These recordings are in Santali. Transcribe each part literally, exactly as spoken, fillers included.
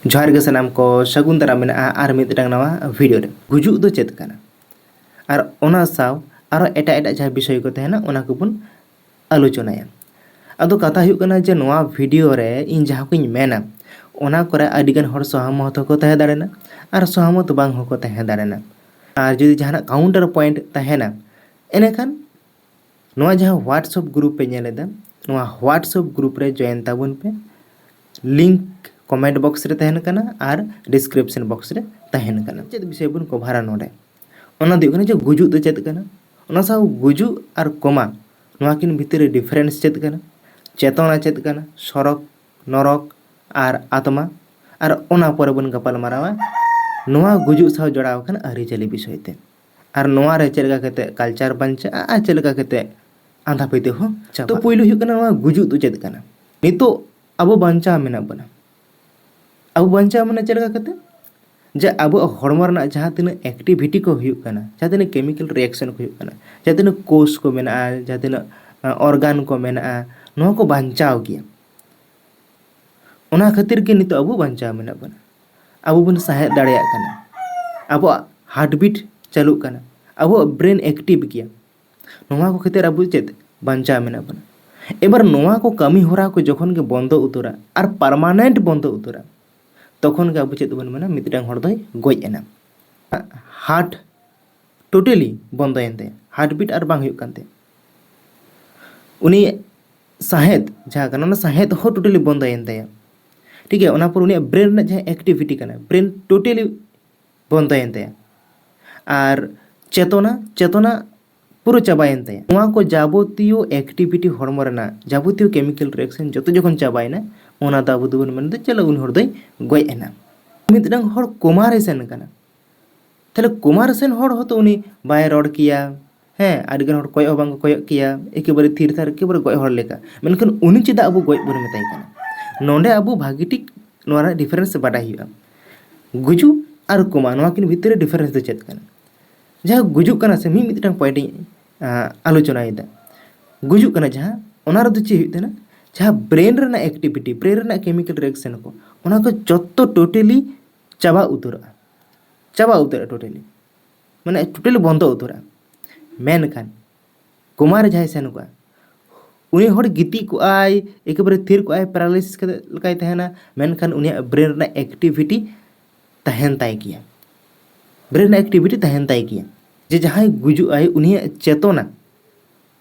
ᱡᱚᱦᱟᱨ ᱜᱮ ᱥᱟᱱᱟᱢ ᱠᱚ, ᱥᱟᱹᱜᱩᱱ ᱫᱟᱨᱟᱢ ᱢᱮᱱᱟᱜᱼᱟ ᱟᱨ ᱢᱤᱫᱴᱟᱝ ᱱᱟᱣᱟ ᱵᱷᱤᱰᱤᱭᱳ ᱨᱮ᱾ ᱜᱩᱡᱩᱜ ᱫᱚ ᱪᱮᱫ ᱠᱟᱱᱟ? ᱟᱨ ᱚᱱᱟ ᱥᱟᱶ ᱟᱨᱚ ᱮᱴᱟᱜ ᱮᱴᱟᱜ ᱡᱟᱦᱟᱸ ᱵᱤᱥᱚᱭ ᱠᱚ ᱛᱟᱦᱮᱱᱟ, ᱚᱱᱟ ᱠᱚᱵᱚᱱ ᱟᱞᱳᱪᱚᱱᱟᱭᱟ᱾ ᱟᱫᱚ ᱠᱟᱛᱷᱟ ᱦᱩᱭᱩᱜ ᱠᱟᱱᱟ ᱡᱮ ᱱᱚᱣᱟ ᱵᱷᱤᱰᱤᱭᱳ ᱨᱮ ᱤᱧ ᱡᱟᱦᱟᱸ ᱠᱚᱧ ᱢᱮᱱᱟ, ᱚᱱᱟ ᱠᱚᱨᱮ ᱟᱹᱰᱤᱜᱟᱱ ᱦᱚᱲ ᱥᱚᱦᱚᱢᱚᱛ ᱦᱚᱸᱠᱚ ᱛᱟᱦᱮᱸ ᱫᱟᱲᱮᱭᱟᱜᱼᱟ ᱟᱨ ᱥᱚᱦᱚᱢᱚᱛ ᱵᱟᱝ ᱦᱚᱸᱠᱚ ᱛᱟᱦᱮᱸ ᱫᱟᱲᱮᱭᱟᱜᱼᱟ᱾ ᱟᱨ ᱡᱩᱫᱤ ᱡᱟᱦᱟᱱᱟᱜ ᱠᱟᱣᱩᱱᱴᱟᱨ ᱯᱚᱭᱮᱱᱴ ᱛᱟᱦᱮᱱᱟ, ᱮᱱᱮᱠᱷᱟᱱ ᱱᱚᱣᱟ ᱡᱟᱦᱟᱸ WhatsApp ᱜᱨᱩᱯ ᱯᱮ ᱧᱮᱞ ᱮᱫᱟ, ᱱᱚᱣᱟ WhatsApp ᱜᱨᱩᱯ ᱨᱮ ᱡᱚᱭᱮᱱ ᱛᱟᱵᱚᱱ ᱯᱮ᱾ ᱞᱤᱝᱠ ᱠᱚᱢᱮᱱᱴ ᱵᱚᱠᱥ ᱨᱮ ᱛᱟᱦᱮᱱ ᱠᱟᱱᱟ ᱟᱨ ᱰᱤᱥᱠᱨᱤᱯᱥᱚᱱ ᱵᱚᱠᱥ ᱨᱮ ᱛᱟᱦᱮᱱ ᱠᱟᱱᱟ᱾ ᱪᱮᱫ ᱵᱤᱥᱚᱭ ᱵᱚᱱ ᱠᱚᱵᱷᱟᱨᱟ ᱱᱚᱰᱮ? ᱚᱱᱟ ᱫᱚ ᱦᱩᱭᱩᱜ ᱠᱟᱱᱟ ᱡᱮ ᱜᱩᱡᱩᱜ ᱫᱚ ᱪᱮᱫ ᱠᱟᱱᱟ, ᱚᱱᱟ ᱥᱟᱶ ᱜᱩᱡᱩᱜ ᱟᱨ ᱠᱚᱢᱟ, ᱱᱚᱣᱟ ᱠᱤᱱ ᱵᱷᱤᱛᱤᱨ ᱨᱮ ᱰᱤᱯᱷᱟᱨᱮᱱᱥ ᱪᱮᱫ ᱠᱟᱱᱟ, ᱪᱮᱛᱚᱱᱟ ᱪᱮᱫ ᱠᱟᱱᱟ, ᱥᱚᱨᱚᱠ, ᱱᱚᱨᱚᱠ ᱟᱨ ᱟᱛᱢᱟ, ᱟᱨ ᱚᱱᱟ ᱯᱚᱨᱮ ᱵᱚᱱ ᱜᱟᱯᱟᱞ ᱢᱟᱨᱟᱣᱟ ᱱᱚᱣᱟ ᱜᱩᱡᱩᱜ ᱥᱟᱶ ᱡᱚᱲᱟᱣ ᱟᱠᱟᱱ ᱟᱹᱨᱤᱪᱟᱹᱞᱤ ᱵᱤᱥᱚᱭ ᱛᱮ, ᱟᱨ ᱱᱚᱣᱟ ᱨᱮ ᱪᱮᱫ ᱞᱮᱠᱟ ᱠᱟᱛᱮ ᱠᱟᱞᱪᱟᱨ ᱵᱟᱧᱪᱟᱜᱼᱟ ᱟᱨ ᱪᱮᱫ ᱞᱮᱠᱟ ᱠᱟᱛᱮ ᱟᱸᱫᱷᱟ ᱯᱟᱹᱛᱭᱟᱹᱣ ᱦᱚᱸ ᱪᱟᱵᱟᱜᱼᱟ᱾ ᱛᱚ, ᱯᱩᱭᱞᱩ ᱦᱩᱭᱩᱜ ᱠᱟᱱᱟ ᱱᱚᱣᱟ ᱜᱩᱡᱩᱜ ᱫᱚ ᱪᱮᱫ ᱠᱟᱱᱟ? ᱱᱤᱛᱚᱜ ᱟᱵᱚ ᱵᱟᱧᱪᱟᱣ ᱢᱮᱱᱟᱜ ᱵᱚᱱᱟ, ᱟᱵᱚ ᱵᱟᱧᱪᱟᱣ ᱢᱟᱱᱮ ᱪᱮᱫ ᱞᱮᱠᱟ ᱠᱟᱛᱮ? ᱡᱮ ᱟᱵᱚᱣᱟᱜ ᱦᱚᱲᱢᱚ ᱨᱮᱱᱟᱜ ᱡᱟᱦᱟᱸ ᱛᱤᱱᱟᱹᱜ ᱮᱠᱴᱤᱵᱷᱤᱴᱤ ᱠᱚ ᱦᱩᱭᱩᱜ ᱠᱟᱱᱟ, ᱡᱟᱦᱟᱸ ᱛᱤᱱᱟᱹᱜ ᱠᱮᱢᱤᱠᱮᱞ ᱨᱤᱭᱮᱠᱥᱚᱱ ᱠᱚ ᱦᱩᱭᱩᱜ ᱠᱟᱱᱟ, ᱡᱟᱦᱟᱸ ᱛᱤᱱᱟᱹᱜ ᱠᱳᱥ ᱠᱚ ᱢᱮᱱᱟᱜᱼᱟ, ᱡᱟᱦᱟᱸ ᱛᱤᱱᱟᱹᱜ ᱚᱨᱜᱟᱱ ᱠᱚ ᱢᱮᱱᱟᱜᱼᱟ, ᱱᱚᱣᱟ ᱠᱚ ᱵᱟᱧᱪᱟᱣ ᱜᱮᱭᱟ᱾ ᱚᱱᱟ ᱠᱷᱟᱹᱛᱤᱨ ᱜᱮ ᱱᱤᱛᱚᱜ ᱟᱵᱚ ᱵᱟᱧᱪᱟᱣ ᱢᱮᱱᱟᱜ ᱵᱚᱱᱟ᱾ ᱟᱵᱚ ᱵᱚᱱ ᱥᱟᱦᱮᱫ ᱫᱟᱲᱮᱭᱟᱜ ᱠᱟᱱᱟ, ᱟᱵᱚᱣᱟᱜ ᱦᱟᱨᱴᱵᱤᱴ ᱪᱟᱹᱞᱩᱜ ᱠᱟᱱᱟ, ᱟᱵᱚᱣᱟᱜ ᱵᱨᱮᱱ ᱮᱠᱴᱤᱵᱷ ᱜᱮᱭᱟ᱾ ᱱᱚᱣᱟ ᱠᱚ ᱠᱷᱟᱹᱛᱤᱨ ᱟᱵᱚ ᱪᱮᱫ ᱵᱟᱧᱪᱟᱣ ᱢᱮᱱᱟᱜ ᱵᱚᱱᱟ᱾ ᱮᱵᱟᱨ ᱱᱚᱣᱟ ᱠᱚ ᱠᱟᱹᱢᱤ ᱦᱚᱨᱟ ᱠᱚ ᱡᱚᱠᱷᱚᱱ ᱜᱮ ᱵᱚᱱᱫᱚ ᱩᱛᱟᱹᱨᱟ ᱟᱨ ᱯᱟᱨᱢᱟᱱᱮᱱᱴ ᱵᱚᱱᱫᱚ ᱩᱛᱟᱹᱨᱟ, ᱛᱚᱠᱷᱚᱱ ᱜᱮ ᱟᱵᱚ ᱪᱮᱫ ᱵᱚᱱ ᱢᱮᱱᱟ? ᱢᱤᱫᱴᱟᱝ ᱦᱚᱲ ᱫᱚᱭ ᱜᱚᱡ ᱮᱱᱟ᱾ ᱦᱟᱨᱴ ᱴᱳᱴᱟᱞᱤ ᱵᱚᱱᱫᱚᱭᱮᱱ ᱛᱟᱭᱟ, ᱦᱟᱨᱴᱵᱤᱴ ᱟᱨ ᱵᱟᱝ ᱦᱩᱭᱩᱜ ᱠᱟᱱ ᱛᱟᱭᱟ᱾ ᱩᱱᱤ ᱥᱟᱦᱮᱫ ᱡᱟᱦᱟᱸ ᱠᱟᱱᱟ, ᱚᱱᱟ ᱥᱟᱦᱮᱫ ᱦᱚᱸ ᱴᱳᱴᱟᱞᱤ ᱵᱚᱱᱫᱚᱭᱮᱱ ᱛᱟᱭᱟ᱾ ᱴᱷᱤᱠ ᱜᱮᱭᱟ, ᱚᱱᱟ ᱯᱚᱨ ᱩᱱᱤᱭᱟᱜ ᱵᱨᱮᱱ ᱨᱮᱱᱟᱜ ᱡᱟᱦᱟᱸ ᱮᱠᱴᱤᱵᱷᱤᱴᱤ ᱠᱟᱱᱟ, ᱵᱨᱮᱱ ᱴᱳᱴᱟᱞᱤ ᱵᱚᱱᱫᱚᱭᱮᱱ ᱛᱟᱭᱟ᱾ ᱟᱨ ᱪᱮᱛᱚᱱᱟ, ᱪᱮᱛᱚᱱᱟ ᱯᱩᱨᱟᱹ ᱪᱟᱵᱟᱭᱮᱱ ᱛᱟᱭᱟ᱾ ᱱᱚᱣᱟ ᱠᱚ ᱡᱟᱵᱚᱛᱤᱭᱚ ᱮᱠᱴᱤᱵᱷᱤᱴᱤ ᱦᱚᱲᱢᱚ ᱨᱮᱱᱟᱜ ᱡᱟᱵᱚᱛᱤᱭᱚ ᱠᱮᱢᱤᱠᱮᱞ ᱨᱤᱭᱮᱠᱥᱚᱱ ᱡᱚᱛᱚ ᱡᱚᱠᱷᱚᱱ ᱪᱟᱵᱟᱭᱮᱱᱟ, ᱚᱱᱟ ᱫᱚ ᱟᱵᱚ ᱫᱚᱵᱚᱱ ᱢᱮᱱ ᱮᱫᱟ, ᱪᱚᱞᱚ, ᱩᱱᱤ ᱦᱚᱲ ᱫᱚᱭ ᱜᱚᱡ ᱮᱱᱟ᱾ ᱢᱤᱫᱴᱟᱝ ᱦᱚᱲ ᱠᱳᱢᱟ ᱨᱮ ᱥᱮᱱ ᱠᱟᱱᱟ, ᱛᱟᱦᱞᱮ ᱠᱳᱢᱟ ᱨᱮ ᱥᱮᱱ ᱦᱚᱲ ᱦᱚᱸᱛᱚ ᱩᱱᱤ ᱵᱟᱭ ᱨᱚᱲ ᱠᱮᱭᱟ᱾ ᱦᱮᱸ, ᱟᱹᱰᱤᱜᱟᱱ ᱦᱚᱲ ᱠᱚᱭᱚᱜ ᱦᱚᱸ ᱵᱟᱝ ᱠᱚ ᱠᱚᱭᱚᱜ ᱠᱮᱭᱟ, ᱮᱠᱮᱵᱟᱨᱮ ᱛᱷᱤᱨ ᱛᱷᱟᱨ, ᱮᱠᱮᱵᱟᱨᱮ ᱜᱚᱡ ᱦᱚᱲ ᱞᱮᱠᱟ᱾ ᱢᱮᱱᱠᱷᱟᱱ ᱩᱱᱤ ᱪᱮᱫᱟᱜ ᱟᱵᱚ ᱜᱚᱡ ᱵᱚᱱ ᱢᱮᱛᱟᱭ ᱠᱟᱱᱟ? ᱱᱚᱰᱮ ᱟᱵᱚ ᱵᱷᱟᱹᱜᱤ ᱴᱷᱤᱠ ᱱᱚᱣᱟ ᱨᱮᱱᱟᱜ ᱰᱤᱯᱷᱟᱨᱮᱱᱥ ᱵᱟᱰᱟᱭ ᱦᱩᱭᱩᱜᱼᱟ᱾ ᱜᱩᱡᱩᱜ ᱟᱨ ᱠᱳᱢᱟ, ᱱᱚᱣᱟ ᱠᱤᱱ ᱵᱷᱤᱛᱤᱨ ᱨᱮ ᱰᱤᱯᱷᱟᱨᱮᱱᱥ ᱫᱚ ᱪᱮᱫ ᱠᱟᱱᱟ? ᱡᱟᱦᱟᱸ ᱜᱩᱡᱩᱜ ᱠᱟᱱᱟ ᱥᱮ, ᱢᱤᱫ ᱢᱤᱫᱴᱟᱝ ᱯᱚᱭᱮᱱᱴ ᱤᱧ, ᱟᱸ, ᱟᱞᱳᱪᱚᱱᱟᱭᱮᱫᱟ᱾ ᱜᱩᱡᱩᱜ ᱠᱟᱱᱟ ᱡᱟᱦᱟᱸ, ᱚᱱᱟ ᱨᱮᱫᱚ ᱪᱮᱫ ᱦᱩᱭᱩᱜ ᱛᱟᱦᱮᱱᱟ? ᱡᱟᱦᱟᱸ ᱵᱨᱮᱱ ᱨᱮᱱᱟᱜ ᱮᱠᱴᱤᱵᱷᱤᱴᱤ, ᱵᱨᱮᱱ ᱨᱮᱱᱟᱜ ᱠᱮᱢᱤᱠᱮᱞ ᱨᱤᱭᱮᱠᱥᱚᱱ ᱠᱚ, ᱚᱱᱟ ᱠᱚ ᱡᱚᱛᱚ ᱴᱳᱴᱟᱞᱤ ᱪᱟᱵᱟ ᱩᱛᱟᱹᱨᱚᱜᱼᱟ᱾ ᱪᱟᱵᱟ ᱩᱛᱟᱹᱨᱚᱜᱼᱟ ᱴᱳᱴᱟᱞᱤ, ᱢᱟᱱᱮ ᱴᱳᱴᱟᱞᱤ ᱵᱚᱱᱫᱚ ᱩᱛᱟᱹᱨᱚᱜᱼᱟ᱾ ᱢᱮᱱᱠᱷᱟᱱ ᱠᱳᱢᱟ ᱨᱮ ᱡᱟᱦᱟᱸᱭ ᱥᱮᱱ ᱠᱚᱜᱼᱟ, ᱩᱱᱤ ᱦᱚᱲ ᱜᱤᱛᱤᱡ ᱠᱚᱜᱼᱟᱭ, ᱮᱠᱮᱵᱟᱨᱮ ᱛᱷᱤᱨ ᱠᱚᱜᱼᱟᱭ, ᱯᱮᱨᱟᱞᱟᱭᱥᱤᱥ ᱠᱟᱛᱮ ᱞᱮᱠᱟᱭ ᱛᱟᱦᱮᱱᱟ, ᱢᱮᱱᱠᱷᱟᱱ ᱩᱱᱤᱭᱟᱜ ᱵᱨᱮᱱ ᱨᱮᱱᱟᱜ ᱮᱠᱴᱤᱵᱷᱤᱴᱤ ᱛᱟᱦᱮᱱ ᱛᱟᱭ ᱜᱮᱭᱟ᱾ ᱵᱨᱮᱱ ᱨᱮᱱᱟᱜ ᱮᱠᱴᱤᱵᱷᱤᱴᱤ ᱛᱟᱦᱮᱱ ᱛᱟᱭ ᱜᱮᱭᱟ᱾ ᱡᱮ ᱡᱟᱦᱟᱸᱭ ᱜᱩᱡᱩᱜ ᱟᱭ, ᱩᱱᱤᱭᱟᱜ ᱪᱮᱛᱚᱱᱟ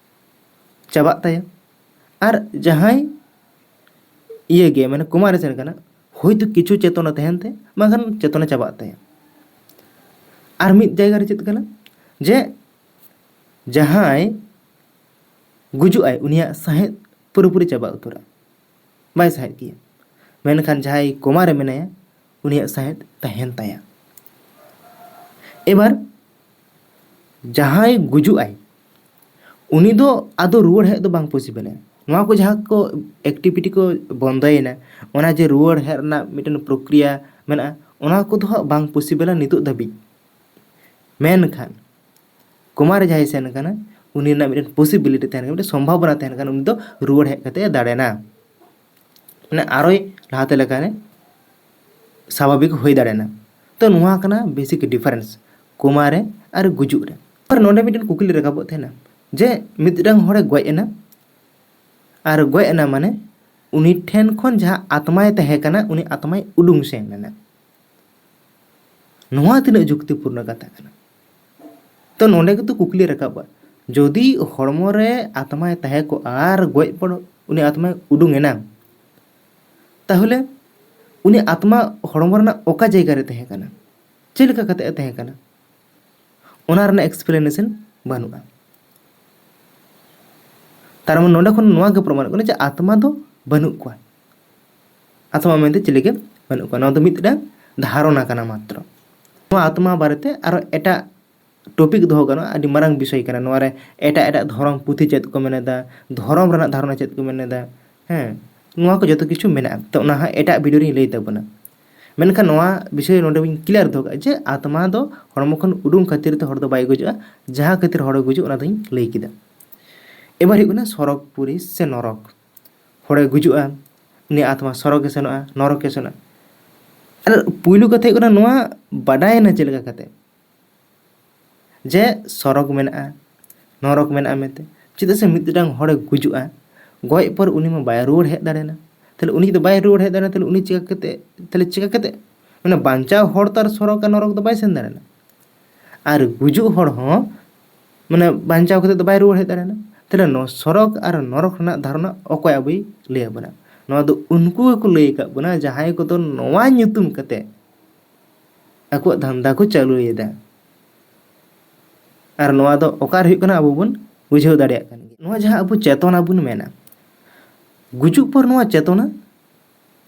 ᱪᱟᱵᱟᱜ ᱛᱟᱭᱟ᱾ ᱟᱨ ᱡᱟᱦᱟᱸᱭ ᱤᱭᱟᱹ ᱜᱮ, ᱢᱟᱱᱮ ᱠᱳᱢᱟ ᱨᱮ ᱥᱮᱱ ᱠᱟᱱᱟ, ᱦᱳᱭᱛᱳ ᱠᱤᱪᱷᱩ ᱪᱮᱛᱚᱱᱟ ᱛᱟᱦᱮᱱ ᱛᱟᱭᱟ, ᱵᱟᱝᱠᱷᱟᱱ ᱪᱮᱛᱚᱱᱟ ᱪᱟᱵᱟᱜ ᱛᱟᱭᱟ᱾ ᱟᱨ ᱢᱤᱫ ᱡᱟᱭᱜᱟ ᱨᱮ ᱪᱮᱫ ᱠᱟᱱᱟ, ᱡᱮ ᱡᱟᱦᱟᱸᱭ ᱜᱩᱡᱩᱜ ᱟᱭ, ᱩᱱᱤᱭᱟᱜ ᱥᱟᱦᱮᱫ ᱯᱩᱨᱟᱹᱯᱩᱨᱤ ᱪᱟᱵᱟ ᱩᱛᱟᱹᱨᱟ, ᱵᱟᱭ ᱥᱟᱦᱮᱫ ᱜᱮᱭᱟ᱾ ᱢᱮᱱᱠᱷᱟᱱ ᱡᱟᱦᱟᱸᱭ ᱠᱳᱢᱟ ᱨᱮ ᱢᱮᱱᱟᱭᱟ, ᱩᱱᱤᱭᱟᱜ ᱥᱟᱦᱮᱫ ᱛᱟᱦᱮᱱ ᱛᱟᱭᱟ᱾ ᱮᱵᱟᱨ ᱡᱟᱦᱟᱸᱭ ᱜᱩᱡᱩᱜ ᱟᱭ, ᱩᱱᱤ ᱫᱚ ᱟᱫᱚ ᱨᱩᱣᱟᱹᱲ ᱦᱮᱡ ᱫᱚ ᱵᱟᱝ ᱯᱚᱥᱤᱵᱮᱞᱟ᱾ ᱱᱚᱣᱟ ᱠᱚ ᱡᱟᱦᱟᱸ ᱠᱚ ᱮᱠᱴᱤᱵᱷᱤᱴᱤ ᱠᱚ ᱵᱚᱱᱫᱚᱭᱮᱱᱟ, ᱚᱱᱟ ᱡᱮ ᱨᱩᱣᱟᱹᱲ ᱦᱮᱡ ᱨᱮᱱᱟᱜ ᱢᱤᱫᱴᱮᱱ ᱯᱨᱚᱠᱨᱤᱭᱟ ᱢᱮᱱᱟᱜᱼᱟ, ᱚᱱᱟ ᱠᱚᱫᱚ ᱦᱟᱸᱜ ᱵᱟᱝ ᱯᱚᱥᱤᱵᱮᱞᱟ ᱱᱤᱛᱚᱜ ᱫᱷᱟᱹᱵᱤᱡ᱾ ᱢᱮᱱᱠᱷᱟᱱ ᱠᱳᱢᱟ ᱨᱮ ᱡᱟᱦᱟᱸᱭ ᱥᱮᱱ ᱠᱟᱱᱟ, ᱩᱱᱤ ᱨᱮᱱᱟᱜ ᱢᱤᱫᱴᱮᱱ ᱯᱚᱥᱤᱵᱤᱞᱤᱴᱤ ᱛᱟᱦᱮᱱ ᱠᱟᱱᱟ, ᱢᱤᱫᱴᱮᱱ ᱥᱚᱢᱵᱷᱟᱵᱚᱱᱟ ᱛᱟᱦᱮᱱ ᱠᱟᱱᱟ, ᱩᱱᱤ ᱫᱚ ᱨᱩᱣᱟᱹᱲ ᱦᱮᱡ ᱠᱟᱛᱮ ᱮ ᱫᱟᱲᱮᱱᱟ, ᱢᱟᱱᱮ ᱟᱨᱚᱭ ᱞᱟᱦᱟᱛᱮ ᱞᱮᱠᱟᱨᱮ ᱥᱟᱵᱷᱟᱵᱤᱠ ᱦᱩᱭ ᱫᱟᱲᱮᱱᱟ᱾ ᱛᱚ ᱱᱚᱣᱟ ᱠᱟᱱᱟ ᱵᱮᱥᱤᱠ ᱰᱤᱯᱷᱟᱨᱮᱱᱥ ᱠᱳᱢᱟ ᱨᱮ ᱟᱨ ᱜᱩᱡᱩᱜ ᱨᱮ᱾ ᱟᱨ ᱱᱚᱰᱮ ᱢᱤᱫᱴᱮᱱ ᱠᱩᱠᱞᱤ ᱨᱟᱠᱟᱵᱚᱜ ᱛᱟᱦᱮᱱᱟ, ᱡᱮ ᱢᱤᱫᱴᱟᱝ ᱦᱚᱲᱮ ᱜᱚᱡ ᱮᱱᱟ, ᱟᱨ ᱜᱚᱡ ᱮᱱᱟ ᱢᱟᱱᱮ ᱩᱱᱤ ᱴᱷᱮᱱ ᱠᱷᱚᱱ ᱡᱟᱦᱟᱸ ᱟᱛᱢᱟᱭ ᱛᱟᱦᱮᱸ ᱠᱟᱱᱟ, ᱩᱱᱤ ᱟᱛᱢᱟᱭ ᱩᱰᱩᱝ ᱥᱮᱱ ᱮᱱᱟ᱾ ᱱᱚᱣᱟ ᱛᱤᱱᱟᱹᱜ ᱡᱩᱠᱛᱤᱯᱩᱨᱱᱚ ᱠᱟᱛᱷᱟ ᱠᱟᱱᱟ? ᱛᱚ ᱱᱚᱰᱮ ᱜᱮᱛᱚ ᱠᱩᱠᱞᱤ ᱨᱟᱠᱟᱵᱼᱟ, ᱡᱩᱫᱤ ᱦᱚᱲᱢᱚ ᱨᱮ ᱟᱛᱢᱟᱭ ᱛᱟᱦᱮᱸ ᱠᱚᱜᱼᱟ ᱟᱨ ᱜᱚᱡ ᱯᱚᱨ ᱩᱱᱤ ᱟᱛᱢᱟᱭ ᱩᱰᱩᱝ ᱮᱱᱟ, ᱛᱟᱦᱚᱞᱮ ᱩᱱᱤ ᱟᱛᱢᱟ ᱦᱚᱲᱢᱚ ᱨᱮᱱᱟᱜ ᱚᱠᱟ ᱡᱟᱭᱜᱟ ᱨᱮ ᱛᱟᱦᱮᱸ ᱠᱟᱱᱟ, ᱪᱮᱫ ᱞᱮᱠᱟ ᱠᱟᱛᱮ ᱮ ᱛᱟᱦᱮᱸ ᱠᱟᱱᱟ, ᱚᱱᱟ ᱨᱮᱱᱟᱜ ᱮᱠᱥᱯᱞᱮᱱᱮᱥᱚᱱ ᱵᱟᱹᱱᱩᱜᱼᱟ᱾ ᱛᱟᱨ ᱢᱟᱱᱮ ᱱᱚᱰᱮ ᱠᱷᱚᱱ ᱱᱚᱣᱟ ᱜᱮ ᱯᱨᱚᱢᱟᱱᱚᱜ ᱠᱟᱱᱟ ᱡᱮ ᱟᱛᱢᱟ ᱫᱚ ᱵᱟᱹᱱᱩᱜ ᱠᱚᱣᱟ, ᱟᱛᱢᱟ ᱢᱮᱱᱛᱮ ᱪᱤᱞᱤ ᱜᱮ ᱵᱟᱹᱱᱩᱜ ᱠᱚᱣᱟ᱾ ᱱᱚᱣᱟ ᱫᱚ ᱢᱤᱫᱴᱟᱝ ᱫᱷᱟᱨᱚᱱᱟ ᱠᱟᱱᱟ ᱢᱟᱛᱨᱚ᱾ ᱱᱚᱣᱟ ᱟᱛᱢᱟ ᱵᱟᱨᱮᱛᱮ ᱟᱨᱚ ᱮᱴᱟᱜ ᱴᱚᱯᱤᱠ ᱫᱚᱦᱚ ᱜᱟᱱᱚᱜᱼᱟ, ᱟᱹᱰᱤ ᱢᱟᱨᱟᱝ ᱵᱤᱥᱚᱭ ᱠᱟᱱᱟ᱾ ᱱᱚᱣᱟ ᱨᱮ ᱮᱴᱟᱜ ᱮᱴᱟᱜ ᱫᱷᱚᱨᱚᱢ ᱯᱩᱛᱷᱤ ᱪᱮᱫ ᱠᱚ ᱢᱮᱱᱮᱫᱟ, ᱫᱷᱚᱨᱚᱢ ᱨᱮᱱᱟᱜ ᱫᱷᱟᱨᱚᱱᱟ ᱪᱮᱫ ᱠᱚ ᱢᱮᱱᱮᱫᱟ, ᱦᱮᱸ, ᱱᱚᱣᱟ ᱠᱚ ᱡᱚᱛᱚ ᱠᱤᱪᱷᱩ ᱢᱮᱱᱟᱜᱼᱟ᱾ ᱛᱚ ᱚᱱᱟ ᱦᱟᱸᱜ ᱮᱴᱟᱜ ᱵᱷᱤᱰᱤᱭᱳ ᱨᱤᱧ ᱞᱟᱹᱭ ᱛᱟᱵᱚᱱᱟ᱾ ᱢᱮᱱᱠᱷᱟᱱ ᱱᱚᱣᱟ ᱵᱤᱥᱚᱭ ᱱᱚᱰᱮ ᱵᱚᱱ ᱠᱞᱤᱭᱟᱨ ᱫᱚᱦᱚ ᱠᱟᱜᱼᱟ ᱡᱮ ᱟᱛᱢᱟ ᱫᱚ ᱦᱚᱲᱢᱚ ᱠᱷᱚᱱ ᱩᱰᱩᱝ ᱠᱷᱟᱹᱛᱤᱨ ᱛᱮ ᱦᱚᱲ ᱫᱚ ᱵᱟᱭ ᱜᱩᱡᱩᱜᱼᱟ, ᱡᱟᱦᱟᱸ ᱠᱷᱟᱹᱛᱤᱨ ᱦᱚᱲᱮ ᱜᱩᱡᱩᱜ ᱚᱱᱟ ᱫᱚᱧ ᱞᱟᱹᱭ ᱠᱮᱫᱟ᱾ ᱮᱵᱟᱨ ᱦᱩᱭᱩᱜ ᱠᱟᱱᱟ ᱥᱚᱨᱚᱜᱽ ᱯᱩᱨᱤ ᱥᱮ ᱱᱚᱨᱚᱠ᱾ ᱦᱚᱲᱮ ᱜᱩᱡᱩᱜᱼᱟ, ᱩᱱᱤ ᱟᱛᱢᱟ ᱥᱚᱨᱚᱜᱮ ᱥᱮᱱᱚᱜᱼᱟ, ᱱᱚᱨᱚᱠᱮ ᱥᱮᱱᱚᱜᱼᱟ᱾ ᱟᱨ ᱯᱩᱭᱞᱩ ᱠᱟᱛᱷᱟ ᱦᱩᱭᱩᱜ ᱠᱟᱱᱟ, ᱱᱚᱣᱟ ᱵᱟᱰᱟᱭᱮᱱᱟ ᱪᱮᱫ ᱞᱮᱠᱟ ᱠᱟᱛᱮ ᱡᱮ ᱥᱚᱨᱚᱜᱽ ᱢᱮᱱᱟᱜᱼᱟ, ᱱᱚᱨᱚᱠ ᱢᱮᱱᱟᱜᱼᱟ ᱢᱮᱱᱛᱮ? ᱪᱮᱫᱟᱜ ᱥᱮ ᱢᱤᱫᱴᱟᱝ ᱦᱚᱲᱮ ᱜᱩᱡᱩᱜᱼᱟ, ᱜᱚᱡ ᱯᱚᱨ ᱩᱱᱤ ᱢᱟ ᱵᱟᱭ ᱨᱩᱣᱟᱹᱲ ᱦᱮᱡ ᱫᱟᱲᱮᱭᱟᱜᱼᱟ᱾ ᱛᱟᱦᱞᱮ ᱩᱱᱤ ᱡᱩᱫᱤ ᱵᱟᱭ ᱨᱩᱣᱟᱹᱲ ᱦᱮᱡ ᱫᱟᱲᱮᱭᱟᱜᱼᱟ, ᱛᱟᱦᱞᱮ ᱩᱱᱤ ᱪᱤᱠᱟ ᱠᱟᱛᱮ, ᱛᱟᱦᱞᱮ ᱪᱤᱠᱟ ᱠᱟᱛᱮ, ᱢᱟᱱᱮ ᱵᱟᱧᱪᱟᱣ ᱦᱚᱲ ᱛᱚ ᱟᱨ ᱥᱚᱨᱚᱜᱽ ᱟᱨ ᱱᱚᱨᱚᱠ ᱫᱚ ᱵᱟᱭ ᱥᱮᱱ ᱫᱟᱲᱮᱭᱟᱜᱼᱟ᱾ ᱟᱨ ᱜᱩᱡᱩᱜ ᱦᱚᱲ ᱦᱚᱸ ᱢᱟᱱᱮ ᱵᱟᱧᱪᱟᱣ ᱠᱟᱛᱮ ᱫᱚ ᱵᱟᱭ ᱨᱩᱣᱟᱹᱲ ᱦᱮᱡ ᱫᱟᱲᱮᱭᱟᱜᱼᱟ᱾ ᱛᱟᱦᱞᱮ ᱱᱚᱣᱟ ᱥᱚᱨᱚᱜᱽ ᱟᱨ ᱱᱚᱨᱚᱠ ᱨᱮᱱᱟᱜ ᱫᱷᱟᱨᱚᱱᱟ ᱚᱠᱚᱭ ᱟᱵᱚᱭ ᱞᱟᱹᱭ ᱟᱵᱚᱱᱟ? ᱱᱚᱣᱟ ᱫᱚ ᱩᱱᱠᱩ ᱜᱮᱠᱚ ᱞᱟᱹᱭ ᱟᱠᱟᱫ ᱵᱚᱱᱟ, ᱡᱟᱦᱟᱸᱭ ᱠᱚᱫᱚ ᱱᱚᱣᱟ ᱧᱩᱛᱩᱢ ᱠᱟᱛᱮ ᱟᱠᱚᱣᱟᱜ ᱫᱷᱟᱱᱫᱟ ᱠᱚ ᱪᱟᱹᱞᱩᱭᱮᱫᱟ᱾ ᱟᱨ ᱱᱚᱣᱟ ᱫᱚ ᱚᱠᱟᱨᱮ ᱦᱩᱭᱩᱜ ᱠᱟᱱᱟ, ᱟᱵᱚ ᱵᱚᱱ ᱵᱩᱡᱷᱟᱹᱣ ᱫᱟᱲᱮᱭᱟᱜ ᱠᱟᱱ ᱜᱮᱭᱟ᱾ ᱱᱚᱣᱟ ᱡᱟᱦᱟᱸ ᱟᱵᱚ ᱪᱮᱛᱚᱱᱟ ᱵᱚᱱ ᱢᱮᱱᱟ, ᱜᱩᱡᱩᱜ ᱯᱚᱨ ᱱᱚᱣᱟ ᱪᱮᱛᱚᱱᱟ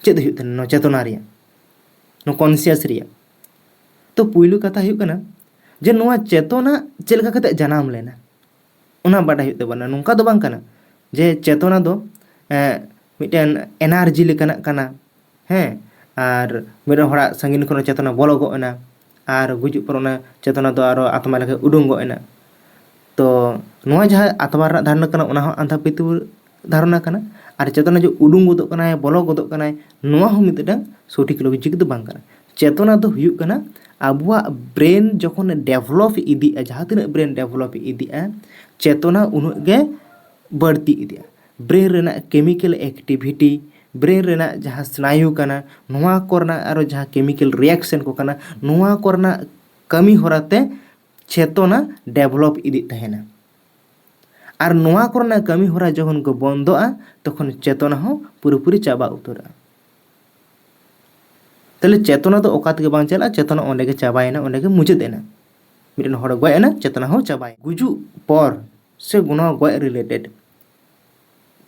ᱪᱮᱫ ᱦᱩᱭᱩᱜ ᱛᱟᱦᱮᱱᱟ? ᱱᱚᱣᱟ ᱪᱮᱛᱚᱱᱟ ᱨᱮᱭᱟᱜ, ᱱᱚᱣᱟ ᱠᱚᱱᱥᱤᱭᱟᱥ ᱨᱮᱭᱟᱜ ᱛᱚ ᱯᱩᱭᱞᱩ ᱠᱟᱛᱷᱟ ᱦᱩᱭᱩᱜ ᱠᱟᱱᱟ ᱡᱮ ᱱᱚᱣᱟ ᱪᱮᱛᱚᱱᱟ ᱪᱮᱫ ᱞᱮᱠᱟ ᱠᱟᱛᱮ ᱡᱟᱱᱟᱢ ᱞᱮᱱᱟ, ᱚᱱᱟ ᱵᱟᱰᱟᱭ ᱦᱩᱭᱩᱜ ᱛᱟᱵᱚᱱᱟ᱾ ᱱᱚᱝᱠᱟ ᱫᱚ ᱵᱟᱝ ᱠᱟᱱᱟ ᱡᱮ ᱪᱮᱛᱚᱱᱟ ᱫᱚ, ᱮᱸ, ᱢᱤᱫᱴᱮᱱ ᱮᱱᱟᱨᱡᱤ ᱞᱮᱠᱟᱱᱟᱜ ᱠᱟᱱᱟ, ᱦᱮᱸ, ᱟᱨ ᱢᱤᱫᱴᱮᱱ ᱦᱚᱲᱟᱜ ᱥᱟᱺᱜᱤᱧ ᱠᱷᱚᱱ ᱪᱮᱛᱚᱱᱟ ᱵᱚᱞᱚ ᱜᱚᱫ ᱮᱱᱟ, ᱟᱨ ᱜᱩᱡᱩᱜ ᱯᱚᱨ ᱚᱱᱟ ᱪᱮᱛᱚᱱᱟ ᱫᱚ ᱟᱨᱚ ᱟᱛᱢᱟ ᱞᱮᱠᱟ ᱩᱰᱩᱝ ᱜᱚᱫ ᱮᱱᱟ᱾ ᱛᱚ ᱱᱚᱣᱟ ᱡᱟᱦᱟᱸ ᱟᱛᱢᱟ ᱨᱮᱱᱟᱜ ᱫᱷᱟᱨᱚᱱᱟ ᱠᱟᱱᱟ, ᱚᱱᱟ ᱦᱚᱸ ᱟᱸᱫᱷᱟ ᱯᱟᱹᱛᱭᱟᱹᱣ ᱫᱷᱟᱨᱚᱱᱟ ᱠᱟᱱᱟ᱾ ᱟᱨ ᱪᱮᱛᱚᱱᱟ ᱡᱮ ᱩᱰᱩᱝ ᱜᱚᱫᱚᱜ ᱠᱟᱱᱟᱭ, ᱵᱚᱞᱚ ᱜᱚᱫᱚᱜ ᱠᱟᱱᱟᱭ, ᱱᱚᱣᱟ ᱦᱚᱸ ᱢᱤᱫᱴᱟᱝ ᱥᱚᱴᱷᱤᱠ ᱞᱚᱡᱤᱠ ᱫᱚ ᱵᱟᱝ ᱠᱟᱱᱟ᱾ ᱪᱮᱛᱚᱱᱟ ᱫᱚ ᱦᱩᱭᱩᱜ ᱠᱟᱱᱟ ᱟᱵᱚᱣᱟᱜ ᱵᱨᱮᱱ ᱡᱚᱠᱷᱚᱱ ᱰᱮᱵᱷᱞᱚᱯ ᱤᱫᱤᱜᱼᱟ, ᱡᱟᱦᱟᱸ ᱛᱤᱱᱟᱹᱜ ᱵᱨᱮᱱ ᱰᱮᱵᱷᱞᱚᱯ ᱤᱫᱤᱜᱼᱟ, ᱪᱮᱛᱚᱱᱟ ᱩᱱᱟᱹᱜ ᱜᱮ ᱵᱟᱹᱲᱛᱤ ᱤᱫᱤᱜᱼᱟ᱾ ᱵᱨᱮᱱ ᱨᱮᱱᱟᱜ ᱠᱮᱢᱤᱠᱮᱞ ᱮᱠᱴᱤᱵᱷᱤᱴᱤ, ᱵᱨᱮᱱ ᱨᱮᱱᱟᱜ ᱡᱟᱦᱟᱸ ᱥᱱᱟᱭᱩ ᱠᱟᱱᱟ, ᱱᱚᱣᱟ ᱠᱚᱨᱮᱱᱟᱜ ᱟᱨᱚ ᱡᱟᱦᱟᱸ ᱠᱮᱢᱤᱠᱮᱞ ᱨᱤᱭᱟᱠᱥᱮᱱ ᱠᱚ ᱠᱟᱱᱟ, ᱱᱚᱣᱟ ᱠᱚᱨᱮᱱᱟᱜ ᱠᱟᱹᱢᱤ ᱦᱚᱨᱟ ᱛᱮ ᱪᱮᱛᱚᱱᱟ ᱰᱮᱵᱷᱞᱚᱯ ᱤᱫᱤᱜ ᱛᱟᱦᱮᱱᱟ᱾ ᱟᱨ ᱱᱚᱣᱟ ᱠᱚᱨᱮᱱᱟᱜ ᱠᱟᱹᱢᱤ ᱦᱚᱨᱟ ᱡᱚᱠᱷᱚᱱ ᱠᱚ ᱵᱚᱱᱫᱚᱜᱼᱟ, ᱛᱚᱠᱷᱚᱱ ᱪᱮᱛᱚᱱᱟ ᱦᱚᱸ ᱯᱩᱨᱟᱹᱯᱩᱨᱤ ᱪᱟᱵᱟ ᱩᱛᱟᱹᱨᱚᱜᱼᱟ᱾ ᱛᱟᱦᱞᱮ ᱪᱮᱛᱚᱱᱟ ᱫᱚ ᱚᱠᱟ ᱛᱮᱜᱮ ᱵᱟᱝ ᱪᱟᱞᱟᱜᱼᱟ, ᱪᱮᱛᱚᱱᱟ ᱚᱸᱰᱮ ᱜᱮ ᱪᱟᱵᱟᱭᱮᱱᱟ, ᱚᱸᱰᱮ ᱜᱮ ᱢᱩᱪᱟᱹᱫ ᱮᱱᱟ᱾ ᱢᱤᱫᱴᱮᱱ ᱦᱚᱲ ᱜᱚᱡ ᱮᱱᱟ, ᱪᱮᱛᱚᱱᱟ ᱦᱚᱸ ᱪᱟᱵᱟᱭᱮᱱᱟ᱾ ᱜᱩᱡᱩᱜ ᱯᱚᱨ ᱥᱮ ᱱᱚᱣᱟ ᱜᱚᱡ ᱨᱤᱞᱮᱴᱮᱰ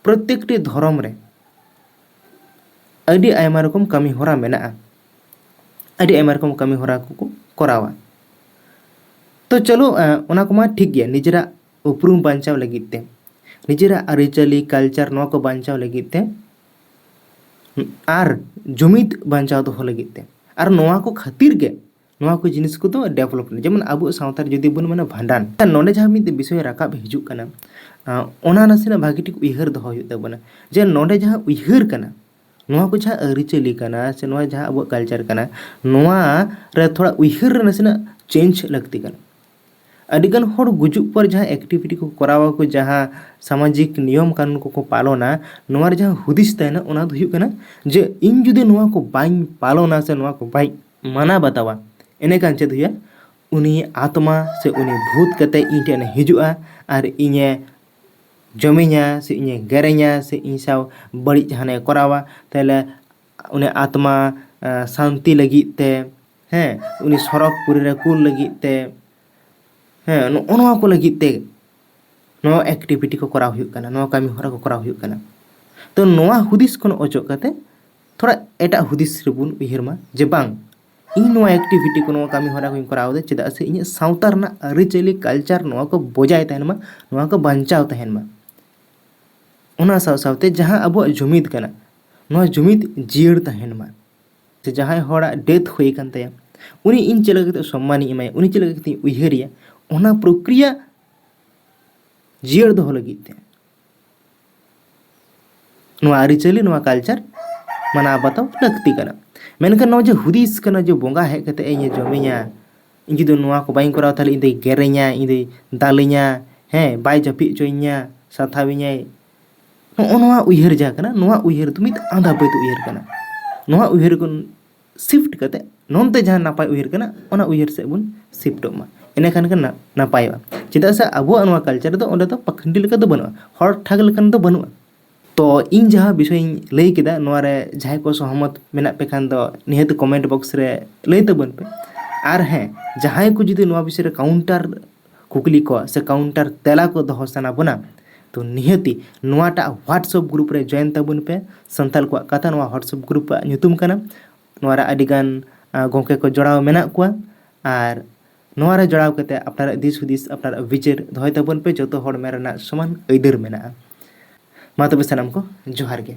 ᱯᱨᱚᱛᱮᱠᱴᱤ ᱫᱷᱚᱨᱚᱢ ᱨᱮ ᱟᱹᱰᱤ ᱟᱭᱢᱟ ᱨᱚᱠᱚᱢ ᱠᱟᱹᱢᱤ ᱦᱚᱨᱟ ᱢᱮᱱᱟᱜᱼᱟ, ᱟᱹᱰᱤ ᱟᱭᱢᱟ ᱨᱚᱠᱚᱢ ᱠᱟᱹᱢᱤ ᱦᱚᱨᱟ ᱠᱚᱠᱚ ᱠᱚᱨᱟᱣᱟ᱾ ᱛᱚ ᱪᱚᱞᱚ, ᱮᱸ, ᱚᱱᱟ ᱠᱚᱢᱟ ᱴᱷᱤᱠ ᱜᱮᱭᱟ, ᱱᱤᱡᱮᱨᱟᱜ ᱩᱯᱨᱩᱢ ᱵᱟᱧᱪᱟᱣ ᱞᱟᱹᱜᱤᱫ ᱛᱮ, ᱱᱤᱡᱮᱨᱟᱜ ᱟᱹᱨᱤᱪᱟᱹᱞᱤ, ᱠᱟᱞᱪᱟᱨ, ᱱᱚᱣᱟ ᱠᱚ ᱵᱟᱧᱪᱟᱣ ᱞᱟᱹᱜᱤᱫ ᱛᱮ, ᱟᱨ ᱡᱩᱢᱤᱫ ᱵᱟᱧᱪᱟᱣ ᱫᱚᱦᱚ ᱞᱟᱹᱜᱤᱫ ᱛᱮ, ᱟᱨ ᱱᱚᱣᱟ ᱠᱚ ᱠᱷᱟᱹᱛᱤᱨ ᱜᱮ ᱱᱚᱣᱟ ᱠᱚ ᱡᱤᱱᱤᱥ ᱠᱚᱫᱚ ᱰᱮᱵᱷᱞᱚᱯ ᱮᱱᱟ᱾ ᱡᱮᱢᱚᱱ ᱟᱵᱚ ᱥᱟᱶᱛᱟ ᱨᱮ ᱡᱩᱫᱤ ᱵᱚᱱ ᱢᱮᱱᱟ ᱵᱷᱟᱸᱰᱟᱱ, ᱱᱚᱰᱮ ᱡᱟᱦᱟᱸ ᱢᱤᱫ ᱵᱤᱥᱚᱭ ᱨᱟᱠᱟᱵ ᱦᱤᱡᱩᱜ ᱠᱟᱱᱟ, ᱟᱸ, ᱚᱱᱟ ᱱᱟᱥᱮᱱᱟᱜ ᱵᱷᱟᱹᱜᱤ ᱴᱷᱤᱠ ᱩᱭᱦᱟᱹᱨ ᱫᱚᱦᱚ ᱦᱩᱭᱩᱜ ᱛᱟᱵᱚᱱᱟ ᱡᱮ ᱱᱚᱰᱮ ᱡᱟᱦᱟᱸ ᱩᱭᱦᱟᱹᱨ ᱠᱟᱱᱟ, ᱱᱚᱣᱟ ᱠᱚ ᱡᱟᱦᱟᱸ ᱟᱹᱨᱤᱪᱟᱹᱞᱤ ᱠᱟᱱᱟ ᱥᱮ ᱱᱚᱣᱟ ᱡᱟᱦᱟᱸ ᱟᱵᱚᱣᱟᱜ culture ᱠᱟᱱᱟ, ᱱᱚᱣᱟ ᱨᱮ ᱛᱷᱚᱲᱟ ᱩᱭᱦᱟᱹᱨ ᱨᱮ ᱱᱟᱥᱮᱱᱟᱜ change ᱞᱟᱹᱠᱛᱤ ᱠᱟᱱᱟ᱾ ᱟᱹᱰᱤᱜᱟᱱ ᱦᱚᱲ ᱜᱩᱡᱩᱜ ᱯᱚᱨ ᱡᱟᱦᱟᱸ activity ᱠᱚ ᱠᱚᱨᱟᱣᱟ ᱠᱚ, ᱡᱟᱦᱟᱸ ᱥᱟᱢᱟᱡᱤᱠ ᱱᱤᱭᱚᱢ ᱠᱟᱹᱱᱩᱱ ᱠᱚᱠᱚ ᱯᱟᱞᱚᱱᱟ, ᱱᱚᱣᱟ ᱨᱮ ᱡᱟᱦᱟᱸ ᱦᱩᱫᱤᱥ ᱛᱟᱦᱮᱱᱟ, ᱚᱱᱟ ᱫᱚ ᱦᱩᱭᱩᱜ ᱠᱟᱱᱟ ᱡᱮ ᱤᱧ ᱡᱩᱫᱤ ᱱᱚᱣᱟ ᱠᱚ ᱵᱟᱹᱧ ᱯᱟᱞᱚᱱᱟ ᱥᱮ ᱱᱚᱣᱟ ᱠᱚ ᱵᱟᱹᱧ ᱢᱟᱱᱟᱣ ᱵᱟᱛᱟᱣᱟ, ᱮᱸᱰᱮᱠᱷᱟᱱ ᱪᱮᱫ ᱦᱩᱭᱩᱜᱼᱟ? ᱩᱱᱤ ᱟᱛᱢᱟ ᱥᱮ ᱩᱱᱤ ᱵᱷᱩᱛ ᱠᱟᱛᱮ ᱤᱧ ᱴᱷᱮᱱ ᱮ ᱦᱤᱡᱩᱜᱼᱟ ᱟᱨ ᱤᱧᱮ ᱡᱚᱢᱮᱧᱟ ᱥᱮ ᱤᱧᱮ ᱜᱮᱨᱮᱧᱟ ᱥᱮ ᱤᱧ ᱥᱟᱶ ᱵᱟᱹᱲᱤᱡ ᱡᱟᱦᱟᱱᱟᱜ ᱮ ᱠᱚᱨᱟᱣᱟ, ᱛᱟᱦᱚᱞᱮ ᱩᱱᱤ ᱟᱛᱢᱟ, ᱟᱸ, ᱥᱟᱱᱛᱤ ᱞᱟᱹᱜᱤᱫ ᱛᱮ, ᱦᱮᱸ, ᱩᱱᱤ ᱥᱚᱨᱚᱜᱽ ᱯᱩᱨᱤ ᱨᱮ ᱠᱩᱞ ᱞᱟᱹᱜᱤᱫ ᱛᱮ, ᱦᱮᱸ, ᱱᱚᱜᱼᱚ ᱱᱚᱣᱟ ᱠᱚ ᱞᱟᱹᱜᱤᱫ ᱛᱮ ᱱᱚᱣᱟ activity ᱠᱚ ᱠᱚᱨᱟᱣ ᱦᱩᱭᱩᱜ ᱠᱟᱱᱟ, ᱱᱚᱣᱟ ᱠᱟᱹᱢᱤ ᱦᱚᱨᱟ ᱠᱚ ᱠᱚᱨᱟᱣ ᱦᱩᱭᱩᱜ ᱠᱟᱱᱟ᱾ ᱛᱚ ᱱᱚᱣᱟ ᱦᱩᱫᱤᱥ ᱠᱷᱚᱱ ᱚᱪᱚᱜ ᱠᱟᱛᱮ ᱛᱷᱚᱲᱟ ᱮᱴᱟᱜ ᱦᱩᱫᱤᱥ ᱨᱮᱵᱚᱱ ᱩᱭᱦᱟᱹᱨ ᱢᱟ ᱡᱮ ᱵᱟᱝ, ᱤᱧ ᱱᱚᱣᱟ activity ᱠᱚ, ᱱᱚᱣᱟ ᱠᱟᱹᱢᱤ ᱦᱚᱨᱟ ᱠᱚᱧ ᱠᱚᱨᱟᱣ ᱮᱫᱟ ᱪᱮᱫᱟᱜ ᱥᱮ ᱤᱧᱟᱹᱜ ᱥᱟᱶᱛᱟ ᱨᱮᱱᱟᱜ ᱟᱹᱨᱤᱪᱟᱹᱞᱤ, culture ᱱᱚᱣᱟ ᱠᱚ ᱵᱚᱡᱟᱭ ᱛᱟᱦᱮᱱ ᱢᱟ, ᱱᱚᱣᱟ ᱠᱚ ᱵᱟᱧᱪᱟᱣ ᱛᱟᱦᱮᱱ ᱢᱟ᱾ ᱚᱱᱟ ᱥᱟᱶ ᱥᱟᱶᱛᱮ ᱡᱟᱦᱟᱸ ᱟᱵᱚᱣᱟᱜ ᱡᱩᱢᱤᱫ ᱠᱟᱱᱟ, ᱱᱚᱣᱟ ᱡᱩᱢᱤᱫ ᱡᱤᱭᱟᱹᱲ ᱛᱟᱦᱮᱱ ᱢᱟ᱾ ᱥᱮ ᱡᱟᱦᱟᱸᱭ ᱦᱚᱲᱟᱜ death ᱦᱩᱭ ᱟᱠᱟᱱ ᱛᱟᱭᱟ, ᱩᱱᱤ ᱤᱧ ᱪᱮᱫ ᱞᱮᱠᱟ ᱠᱟᱛᱮ ᱥᱚᱢᱢᱟᱱᱤᱧ ᱮᱢᱟᱭᱟ, ᱩᱱᱤ ᱪᱮᱫ ᱞᱮᱠᱟ ᱠᱟᱛᱮᱧ ᱩᱭᱦᱟᱹᱨᱮᱭᱟ, ᱚᱱᱟ ᱯᱨᱚᱠᱨᱤᱭᱟ ᱡᱤᱭᱟᱹᱲ ᱫᱚᱦᱚ ᱞᱟᱹᱜᱤᱫ ᱛᱮ ᱱᱚᱣᱟ ᱟᱹᱨᱤᱪᱟᱹᱞᱤ, ᱱᱚᱣᱟ culture ᱢᱟᱱᱟᱣ ᱵᱟᱛᱟᱣ ᱞᱟᱹᱠᱛᱤ ᱠᱟᱱᱟ᱾ ᱢᱮᱱᱠᱷᱟᱱ ᱱᱚᱣᱟ ᱡᱮ ᱦᱩᱫᱤᱥ ᱠᱟᱱᱟ ᱡᱮ ᱵᱚᱸᱜᱟ ᱦᱮᱡ ᱠᱟᱛᱮ ᱤᱧᱮ ᱡᱚᱢᱮᱧᱟ, ᱤᱧ ᱡᱩᱫᱤ ᱱᱚᱣᱟ ᱠᱚ ᱵᱟᱹᱧ ᱠᱚᱨᱟᱣ ᱛᱟᱦᱞᱮ ᱤᱧ ᱫᱚᱭ ᱜᱮᱨᱮᱧᱟ, ᱤᱧ ᱫᱚᱭ ᱫᱟᱞᱮᱧᱟ, ᱦᱮᱸ, ᱵᱟᱭ ᱡᱟᱹᱯᱤᱫ ᱦᱚᱪᱚᱧᱟ, ᱥᱟᱛᱷᱟᱣᱤᱧᱟᱭ, ᱱᱚᱜᱼᱚ ᱱᱚᱣᱟ ᱩᱭᱦᱟᱹᱨ ᱡᱟᱦᱟᱸ ᱠᱟᱱᱟ, ᱱᱚᱣᱟ ᱩᱭᱦᱟᱹᱨ ᱫᱚ ᱢᱤᱫ ᱟᱸᱫᱷᱟ ᱯᱟᱹᱛᱭᱟᱹᱣ ᱩᱭᱦᱟᱹᱨ ᱠᱟᱱᱟ᱾ ᱱᱚᱣᱟ ᱩᱭᱦᱟᱹᱨ ᱠᱷᱚᱱ shift ᱠᱟᱛᱮ ᱱᱚᱱᱛᱮ ᱡᱟᱦᱟᱸ ᱱᱟᱯᱟᱭ ᱩᱭᱦᱟᱹᱨ ᱠᱟᱱᱟ, ᱚᱱᱟ ᱩᱭᱦᱟᱹᱨ ᱥᱮᱫ ᱵᱚᱱ shiftᱚᱜ ᱢᱟ, ᱮᱸᱰᱮᱠᱷᱟᱱ ᱜᱮ ᱱᱟ-, ᱱᱟᱯᱟᱭᱚᱜᱼᱟ᱾ ᱪᱮᱫᱟᱜ ᱥᱮ ᱟᱵᱚᱣᱟᱜ ᱱᱚᱣᱟ culture ᱨᱮᱫᱚ ᱚᱸᱰᱮ ᱫᱚ ᱯᱟᱠᱷᱟᱱᱰᱤ ᱞᱮᱠᱟ ᱫᱚ ᱵᱟᱹᱱᱩᱜᱼᱟ, ᱦᱚᱲ ᱴᱷᱟᱜ ᱞᱮᱠᱟᱱ ᱫᱚ ᱵᱟᱹᱱᱩᱜᱼᱟ᱾ ᱛᱚ ᱤᱧ ᱡᱟᱦᱟᱸ ᱵᱤᱥᱚᱭ ᱤᱧ ᱞᱟᱹᱭ ᱠᱮᱫᱟ, ᱱᱚᱣᱟ ᱨᱮ ᱡᱟᱦᱟᱸᱭ ᱠᱚ ᱥᱚᱦᱚᱢᱚᱛ ᱢᱮᱱᱟᱜ ᱯᱮ ᱠᱷᱟᱱ ᱫᱚ ᱱᱤᱦᱟᱹᱛ comment box ᱨᱮ ᱞᱟᱹᱭ ᱛᱟᱵᱚᱱ ᱯᱮ᱾ ᱟᱨ ᱦᱮᱸ, ᱡᱟᱦᱟᱸᱭ ᱠᱚ ᱡᱩᱫᱤ ᱱᱚᱣᱟ ᱵᱤᱥᱚᱭ ᱨᱮ counter ᱠᱩᱠᱞᱤ ᱠᱚ ᱥᱮ counter ᱛᱮᱞᱟ ᱠᱚ ᱫᱚᱦᱚ ᱥᱟᱱᱟ ᱵᱚᱱᱟ, ᱛᱚ ᱱᱤᱦᱟᱹᱛᱤ ᱱᱚᱣᱟᱴᱟᱜ WhatsApp group ᱨᱮ join ᱛᱟᱵᱚᱱ ᱯᱮ, ᱥᱟᱱᱛᱟᱲ ᱠᱚᱣᱟᱜ ᱠᱟᱛᱷᱟ ᱱᱚᱣᱟ WhatsApp group ᱟᱜ ᱧᱩᱛᱩᱢ ᱠᱟᱱᱟ᱾ ᱱᱚᱣᱟ ᱨᱮ ᱟᱹᱰᱤᱜᱟᱱ, ᱟ, ᱜᱚᱢᱠᱮ ᱠᱚ ᱡᱚᱲᱟᱣ ᱢᱮᱱᱟᱜ ᱠᱚᱣᱟ᱾ ᱟᱨ ᱱᱚᱣᱟ ᱨᱮ ᱡᱚᱲᱟᱣ ᱠᱟᱛᱮ ᱟᱯᱱᱟᱨᱟᱜ ᱫᱤᱥ ᱦᱩᱫᱤᱥ, ᱟᱯᱱᱟᱨᱟᱜ ᱵᱤᱪᱟᱹᱨ ᱫᱚᱦᱚᱭ ᱛᱟᱵᱚᱱ ᱯᱮ᱾ ᱡᱚᱛᱚ ᱦᱚᱲ ᱢᱮᱱ ᱨᱮᱱᱟᱜ ᱥᱚᱢᱟᱱ ᱟᱹᱭᱫᱟᱹᱨ ᱢᱮᱱᱟᱜᱼᱟ᱾ ᱢᱟ ᱛᱚᱵᱮ ᱥᱟᱱᱟᱢ ᱠᱚ ᱡᱚᱦᱟᱨ ᱜᱮ᱾